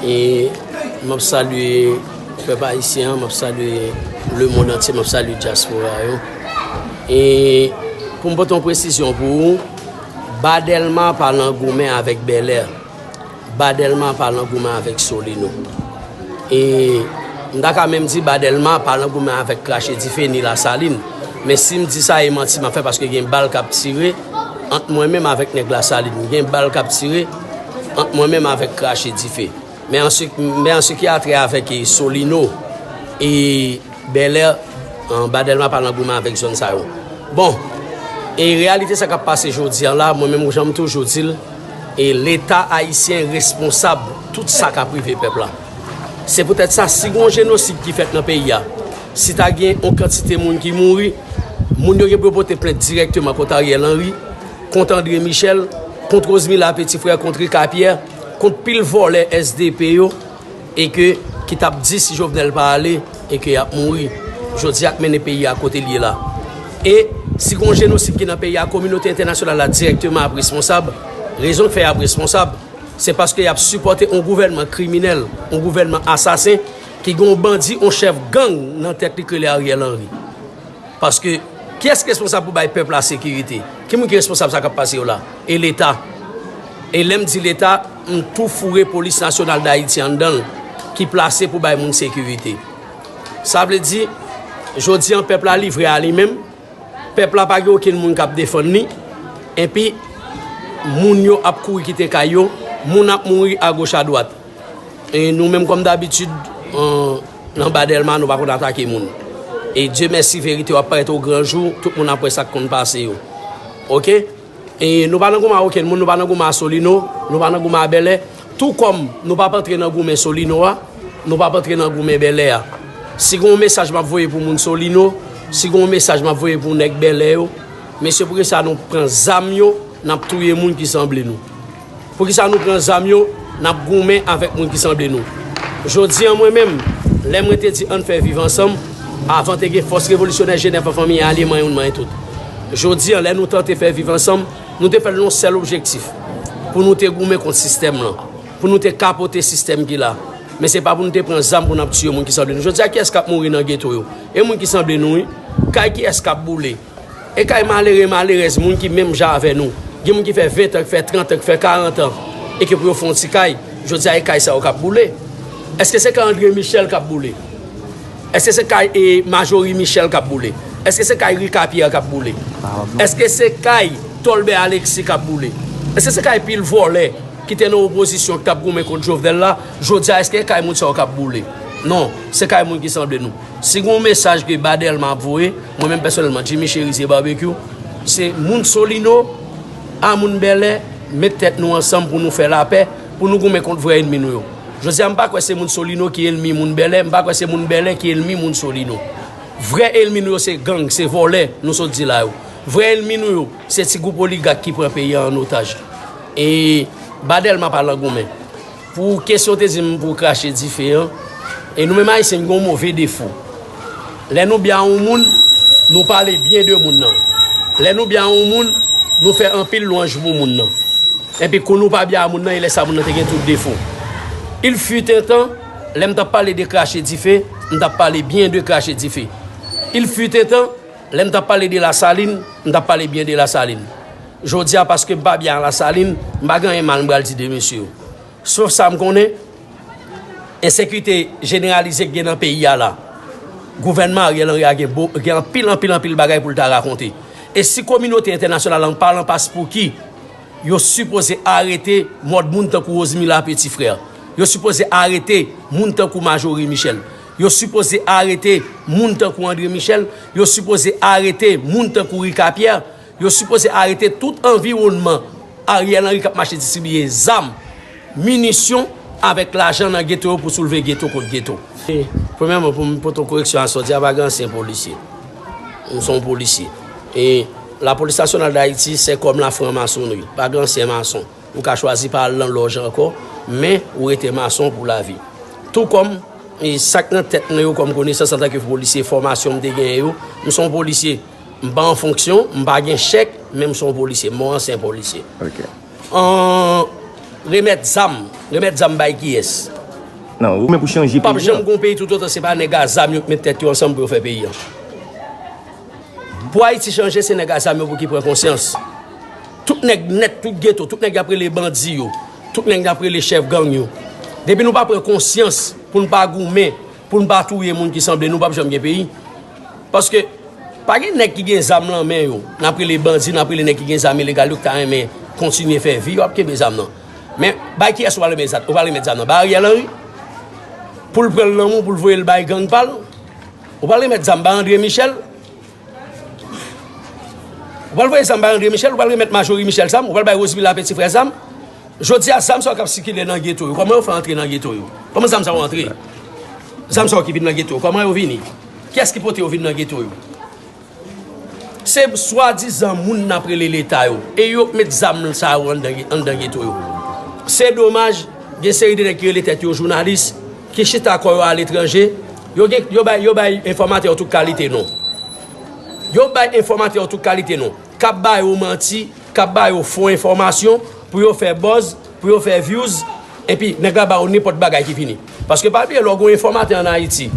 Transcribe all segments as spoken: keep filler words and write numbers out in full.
E m ap salye pèp ayisyen an, m ap salye lemonn antye, m ap salye dyaspora yo. E pou m pote yon presizyon pou ou, Ba Dèlma pa nan goumen avèk Bèlè. Ba Dèlma pa nan goumen avèk Solino. E m ta ka menm di Ba Dèlma pa nan goumen avèk Krache Dife ni Lasalin. Men si m di sa, e manti m ap fè, paske gen bal k ap tire ant mwen menm avèk nèg Lasalin. Gen bal k ap tire ant mwen menm avèk Krache Dife. Men an se, men an se ki a trè avèk, e, Solino e Bèlè, an, Ba Dèlma pa nan goumen avèk zòn sa yo. Bon, e reyalite sa k ap pase jodi a la, mwen menm jan m toujou di l, e Leta ayisyen responsab tout sa k ap rive pèp la. Se poutèt sa, si gen yon jenosid ki fèt nan peyi a, si ta gen yon kantite moun ki mouri, moun yo gen pou yo pote plent dirèkteman kont Ariel Henry, kont André Michel, kont Rosemila Petit Frère, kont Ricapierre, kont pil vòlè S D P yo, e ke ki t ap di si Jovenel pa ale, e ke y ap mouri. Jodi a k mennen peyi a kote l ye la. E si gen yon jenosid ki nan peyi a, kominote entènasyonal la dirèkteman ap responsab. Rezon k fè y ap responsab, se paske y ap sipòte yon gouvènman kriminèl, yon gouvènman asasen, ki gen yon bandi, yon chèf gang nan tèt li k rele Ariel Henry. Paske, kiyès ki responsab pou bay pèp la sekirite? Ki moun ki responsab sa k ap pase yo la? E Leta. E lè m di Leta, m tou foure Polis Nasyonal d Ayiti anndan l, ki plase pou bay moun sekirite. Sa vle di, jodi an, pèp la livre a li menm, pèp la pa gen okenn moun k ap defann li, epi moun yo ap kouri kite kay yo, moun ap mouri agoch adwat. E nou menm, kòm dabitid, an, nan Ba Dèlma, nou pa konn atake moun. E Dye mèsi, verite w ap parèt o gran jou, tout moun ap wè sa k konn pase yo. Oke? E nou pa nan goumen a okenn moun, nou pa nan goumen a Solino, nou pa nan goumen a Bèlè. Tou kòm nou p ap antre nan goumen Solino a, nou p ap antre nan goumen Bèlè a. Si gen yon mesaj m ap voye pou moun Solino, si gen yon mesaj m ap voye pou nèg Bèlè yo, mesye, poukisa nou pran zam yo, n ap touye moun ki sanble nou? Poukisa nou pran zam yo, n ap goumen avèk moun ki sanble nou? Jodi an, mwen menm, lè mwen te di ann fè viv ansanm, avan te gen fòs revolisyonè Jenèf an, fanmi alye manyen youn manyen tout. Jodi an, lè nou tante fè viv ansanm, nou te fè l nan yon sèl objektif, pou nou te goumen kont sistèm lan, pou nou te kapote sistèm ki la. Men se pa pou nou te pran zam pou n ap tiye moun ki sanble nou. Jodi a, kiyès k ap mouri nan geto yo? E moun ki sanble nou, wi. Kay kiyès k ap boule? E kay malere, malerèz, moun ki menm jan avè nou. Gen moun ki fè ven an, ki fè trant an, ki fè karant an, e ke pou yo fè yon ti kay, jodi a, e kay sa yo k ap boule. Èske se kay André Michel k ap boule? Èske se kay, e, Majorie Michel k ap boule? Èske se kay Ricapierre k ap boule? Èske se kay Tolbert Alexis k ap boule? Èske se kay pil vòlè ki te nan opozisyon, ki t ap goumen kont Jovenel la? Jodi a, èske e kay moun sa yo k ap boule? Non, se kay moun ki sanble nou. Si gen yon mesaj ke Ba Dèlma ap voye, mwen menm pèsonèlman, Jimmy Chérizier Barbecue, se moun Solino a moun Bèlè, met tèt nou ansanm pou nou fè lapè, pou nou goumen kont vrè ènmi nou yo. Jodi a, m pa kwè se moun Solino ki ènmi moun Bèlè, m pa kwè se moun Bèlè ki ènmi moun Solino. Vrè ènmi nou yo se gang, se vòlè, nou sot di la yo. Vrè ènmi nou yo, se ti gwoup oligak ki pran peyi a an otaj. E Ba Dèlma pa nan goumen. Pou kesyon w te di m pou krache dife an, e nou menm Ayisyen, n gen yon move defo. Lè nou byen a yon moun, nou pale byen de moun nan. Lè nou byen a yon moun, nou fè anpil lwanj pou moun nan. Epi kou nou pa byen a moun nan, e lè sa moun nan te gen tout defo. Il fut un temps, lè m t ap pale de krache dife, m t ap pale byen de krache dife. Il fut un temps, lè m t ap pale de Lasalin, m t ap pale byen de Lasalin. Jodi a, paske m pa byen a Lasalin, m pa gen anyen mal m pral di de mesye yo. Sof sa m konnen, ensekirite jeneralize k gen nan peyi a la. Gouvènman Ariel Henry a gen bo-, gen anpil, anpil, anpil bagay pou l ta rakonte. E si kominote entènasyonal lan pa lan pas pou ki, yo sipoze arete mòd moun tankou Rosemila Petit Frère. Yo sipoze arete moun tankou Majorie Michel. Yo sipoze arete moun tankou André Michel. Yo sipoze arete moun tankou Ricapierre. Yo sipoze arete tout anviwònman Ariel Henry k ap mache distribiye zam, minisyon avèk lajan nan geto yo pou soulve geto kont geto. E, premyèman, pou m pote yon koreksyon a sa w di a, pa gen ansyen polisye. M se yon polisye. E Lapolis Nasyonal d Ayiti, se kòm la franmasonri. Pa gen ansyen mason. Ou ka chwazi pa al nan lòj ankò, men ou rete mason pou lavi. Tou kòm, e, sa k nan tèt mwen yo kòm konesans antanke polisye, fòmasyon m te genyen yo, m se yon polisye. M pa an fonksyon, m pa gen chèk, men m se yon polisye. M yon ansyen polisye. Ok. An, remèt zam, remèt zam bay kiyès? Non, ou men pou chanje peyi. P ap janm gon peyi toutotan se pa nèg a zam yo k met tèt yo ansanm pou yo fè peyi a. Pou Ayiti chanje, se nèg a zam yo pou ki pran konsyans. Tout nèg nèt, tout geto, tout nèg y ap rele bandi yo, tout nèg y ap rele chèf gang yo. Depi nou pa pran konsyans pou n pa goumen, pou n pa touye moun ki sanble nou, p ap janm gen peyi. Paske pa gen nèg ki gen zam nan men yo, n ap rele bandi, n ap rele nèg ki gen zam ilegal yo ki ta renmen kontinye fè vi yo ap kenbe zam nan. Men bay kiyès ou pral remèt zam nan? Ou pral remèt zam nan bay Ariel Henry? Pou l pran l nan men w pou l voye l bay gang pa l? Ou pral remèt zam bay André Michel? Ou pral voye zam bay André Michel? Ou pral remèt Majorie Michel zam? Ou pral bay Rosemila Petit Frère zam? Jodi a zam sa yo k ap sikile nan geto yo, kòman yo fè antre nan geto yo? Kòman zam sa yo antre? Zam sa yo ki vin nan geto yo, kòman yo vini? Kiyès ki pote yo vin nan geto yo? Se swadizan moun n ap rele Leta yo, e yo k met zam sa yo anndan anndan geto yo. Se domaj, gen seri de nèg ki rele tèt yo jounalis, ki chita kò yo aletranje, yo gen yo bay yo bay enfòmatè yo tout kalite non. Yo bay enfòmatè yo tout kalite non, k ap ba yo manti, k ap ba yo fo enfòmasyon pou yo fè buzz, pou yo fè views, epi nèg la ba yo nenpòt bagay ki vini. Paske pa bliye lè w gen yon enfòmatè ann Ayiti,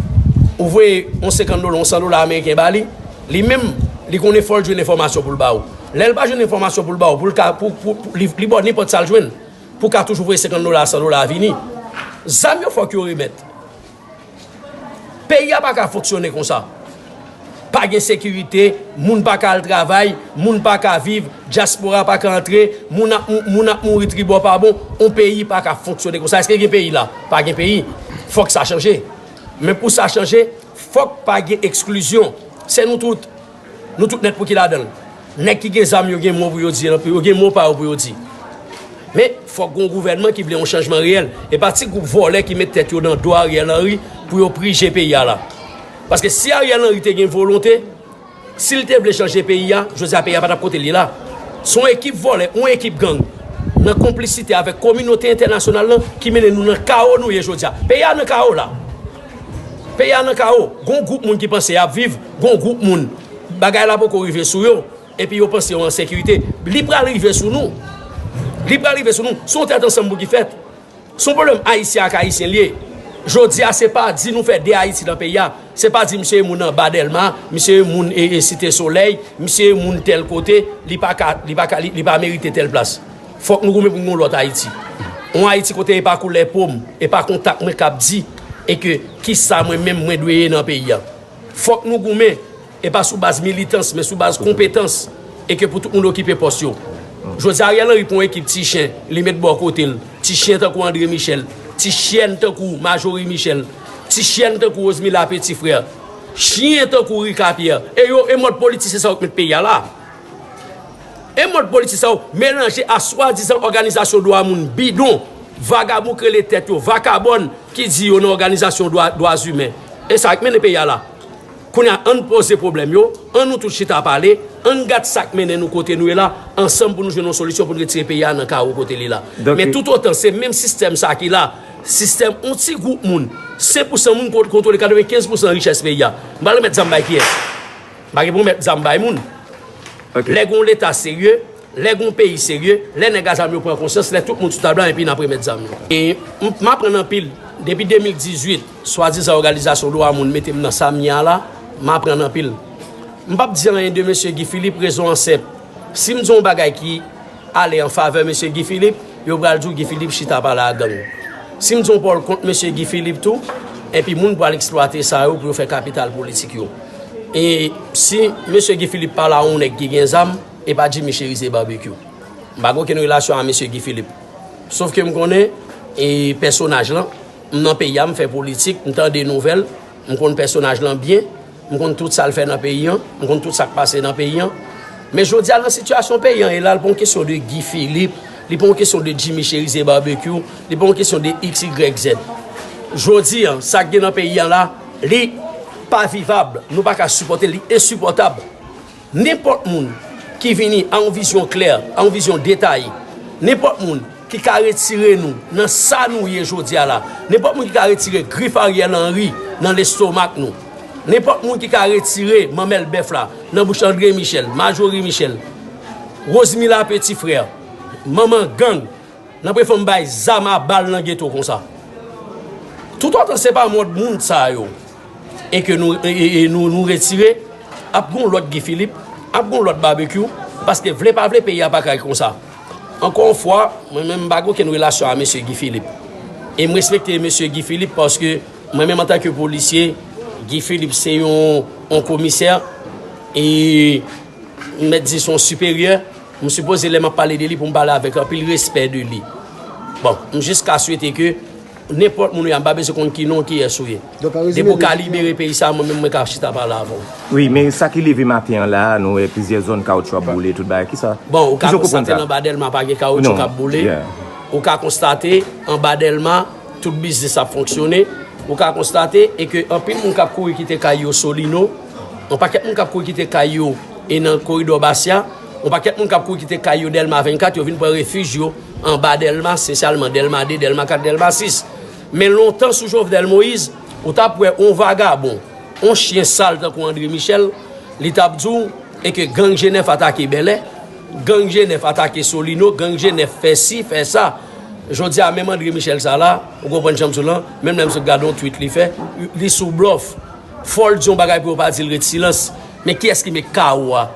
ou voye yon senkant dola, yon san dola ameriken ba li, li menm, li konnen fò l jwenn enfòmasyon pou l ba ou. Lè l pa jwenn enfòmasyon pou l ba ou, pou l ka, pou, pou, pou, li, li ba w nenpòt sa l jwenn, pou w ka toujou voye senkant dola, san dola a vini. Zam yo fòk yo remèt. Peyi a pa ka fonksyone konsa. Pa gen sekirite, moun pa ka al travay, moun pa ka viv, dyaspora pa ka antre, moun ap moun ap mouri tribò pa bon, on peyi pa ka fonksyone konsa. Èske gen peyi la? Pa gen peyi. Fòk sa chanje. Men pou sa chanje, fòk pa gen eksklizyon. Se nou tout. Nou tout nèt pou ki ladan l. Nèg ki gen zam yo gen mo pou yo di, yo gen mo pa yo pou yo di. Men, fòk gon gouvènman ki vle yon chanjman reyèl. E pa ti gwoup vòlè ki met tèt yo nan do Ariel Henry pou yo prije peyi a la. Paske si Ariel Henry te gen volonte, si l te vle chanje peyi a, jodi a peyi a pa t ap kote l ye la. Se yon ekip vòlè, yon ekip gang, nan konplisite avèk kominote entènasyonal lan ki mennen nou nan kawo nou ye jodi a. Peyi a nan kawo la. Peyi a nan kawo. Gon gwoup moun ki panse y ap viv, gon gwoup moun bagay la poko rive sou yo, epi yo panse yo an sekirite. Li pral rive sou nou. Li pral rive sou nou. Se yon tèt ansanm pou ki fèt. Se yon pwoblèm Ayisyen ak Ayisyen l ye. Jodi a, se pa di nou fè de Ayiti nan peyi a. Se pa di misye e moun anba Dèlma, misye e moun e, e Site Solèy, misye e moun tèl kote, li pa ka, li pa ka, li, li pa merite tèl plas. Fòk nou goumen pou n gen yon lòt Ayiti. Yon Ayiti kote e pa koulè po m, e pa kontak mwen k ap di e ke kisa mwen menm mwen dwe ye nan peyi a. Fòk nou goumen, e pa sou baz militans, men sou baz konpetans, e ke pou tout moun okipe pòs yo. Jodi a, Ariel Henry pran yon ekip ti chen, li met bò kote l. Ti chen tankou André Michel, ti chyèn tankou Majorie Michel, ti chyèn tankou Rosemila Petit Frère, chen tankou Rica Pierre. E yo, e mòd politisyen sa yo k met peyi a la. E mòd politik sa yo melanje a swadizan òganizasyon dwa moun bidon, vagabon k rele tèt yo vakabòn ki di yo nan òganizasyon dwa, dwa imen. E sa k mennen peyi a la. Kounye a, ann poze pwoblèm yo, ann nou tout chita pale, ann gad sa k mennen nou kote nou ye la, ansanm pou nou jwenn yon solisyon pou n retire peyi a nan kawo kote li la. Men toutotan se menm sistèm sa ki la, sistèm yon ti gwoup moun, senk pousan moun kontwole katrevenkenz pousan richès peyi a. M pral remèt zam bay kiyès? M pa gen pou m remèt zam bay moun. Lè gen yon Leta serye, lè gen yon peyi serye, lè nèg a zam yo pran konsyans, lè tout moun sou tab la, epi n ap remèt zam yo. E m, m aprann anpil. Depi de mil dizuit, swadizan òganizasyon dwa moun mete m nan sa m ye a la, m aprann anpil. M p ap di anyen de mesye Guy Philippe, rezon an senp. Si m di yon bagay ki ale an favè mesye Guy Philippe, yo pral di w Guy Philippe chita pale a gang. Si m di yon pawòl kont mesye Guy Philippe tou, enpi moun pral eksplwate sa yo pou yo fè kapital politik yo. E si mesye Guy Philippe pale a yon nèg ki gen zam, e pa Jimmy Chérizier Barbecue. M pa gen okenn relasyon a mesye Guy Philippe. Sòf ke m konnen e pèsonaj lan, m nan peyi a, m fè politik, m tande nouvèl, m konn pèsonaj lan byen, m konn tout sa l fè nan peyi an, m konn tout sa k pase nan peyi an. Men jodi a, nan sitiyasyon peyi an ye la, li pa yon kesyon de Guy Philippe, li pa yon kesyon de Jimmy Chérizier Barbecue, li pa yon kesyon de X Y Z. Jodi a, sa k gen nan peyi an la, li pa vivab, nou pa ka sipòte l, li ensipòtab. Nenpòt moun ki vini a yon vizyon klè, a yon vizyon detaye, nenpòt moun ki ka retire nou nan sa nou ye jodi a la, nenpòt moun ki ka retire grif Ariel Henry nan lestomak nou, nenpòt moun ki ka retire manmèl bèf la nan bouch André Michel, Majorie Michel, Rosemila Petit Frère, manman gang, n ap refè m bay zam a bal nan geto konsa. Toutotan se pa mòd moun sa yo e ke nou, e, e, e nou, nou retire, ap gon lòt Guy Philippe, ap gon lòt Barbecue, paske vle pa vle, peyi a pa kay konsa. Ankò yon fwa, mwen menm m pa gen okenn relasyon a mesye Guy Philippe. E m respekte mesye Guy Philippe paske mwen menm antanke polisye, Guy Philippe se yon, yon komisè e m mèt di se yon siperyè. M sipoze lè m ap pale de li pou m pale avèk anpil respè de li. Bon, m jis ka swete ke nenpòt moun ou ye, m pa bezwen konn ki non, kiyès ou ye. Depi w ka libere peyi sa, mwen menm mwen ka chita pale avè w. Wi, men sa ki leve maten an la, nou wè plizyè zòn kawoutchou ap boule, tout bagay. Kisa? Bon, ou ka konstate l anba Dèlma pa gen kawoutchou k ap boule. Ou ka konstate anba Dèlma tout biznis ap fonksyone. Ou ka konstate e ke anpil moun k ap kouri kite kay yo Solino, yon pakèt moun k ap kouri kite kay yo e nan koridò Basya, yon pakèt moun k ap kouri kite kay yo Dèlma vennkat, yo vin pran refij yo anba Dèlma, espesyalman Dèlma de, Dèlma kat, Dèlma sis. Men lontan sou Jovenel Moïse, ou t ap wè yon vagabon, yon chyen sal tankou André Michel, li t ap di w e ke gang G nèf atake Bèlè, gang G nèf atake Solino, gang G nèf fè si, fè sa. Jodi a, menm André Michel sa la, ou konprann jan m di w lan, menm lè m sot gade yon tweet li fè, li sou blòf. Fò l di yon bagay pou yo pa di l ret silans. Men kiyès ki met kawo a?